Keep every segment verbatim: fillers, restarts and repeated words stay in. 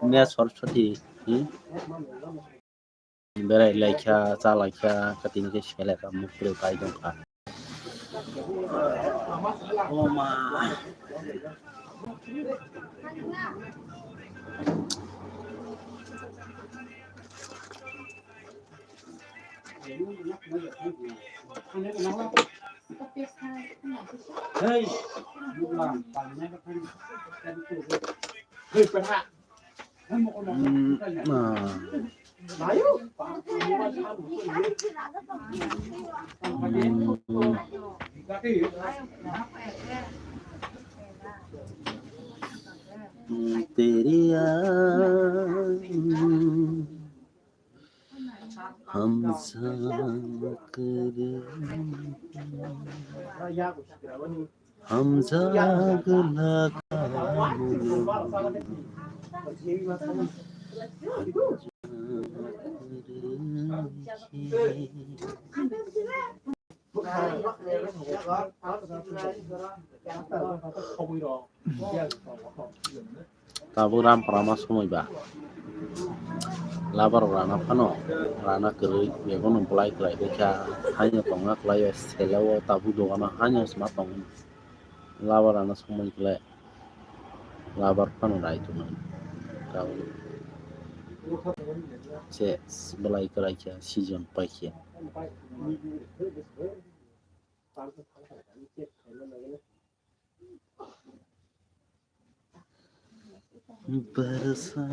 Miya Saraswati, hmm? Berai laikha, cha laikha, katini khe selai kha, mukri bai tongkha. O ma. Hmm, ah. Hmm. तेरी याद हम जाग करे, हम जाग लगा Tabuk rampra ma somoi ba. Labar rok rana phano rana kwrwi, bebono bolai kwlai kha, haino tongna kwlai o, sele o tabuk dogano haino sma tong. Labar rana somoi kwlai. Labar phano rai tongnai. Tabuk se bolai kwlai kha, season pai kha. Barsa.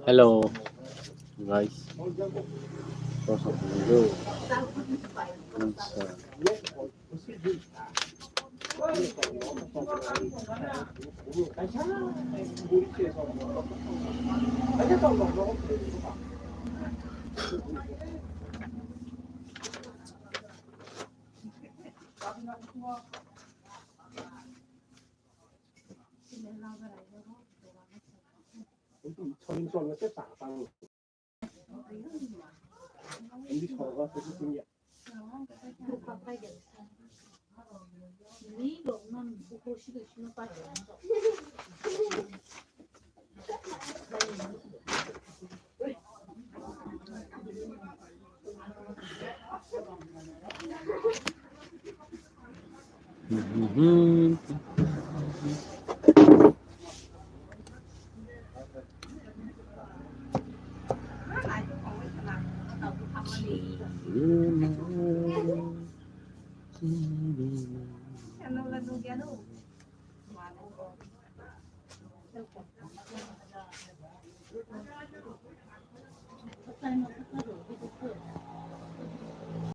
Hello, guys. Kosok nunggu. Nungsa.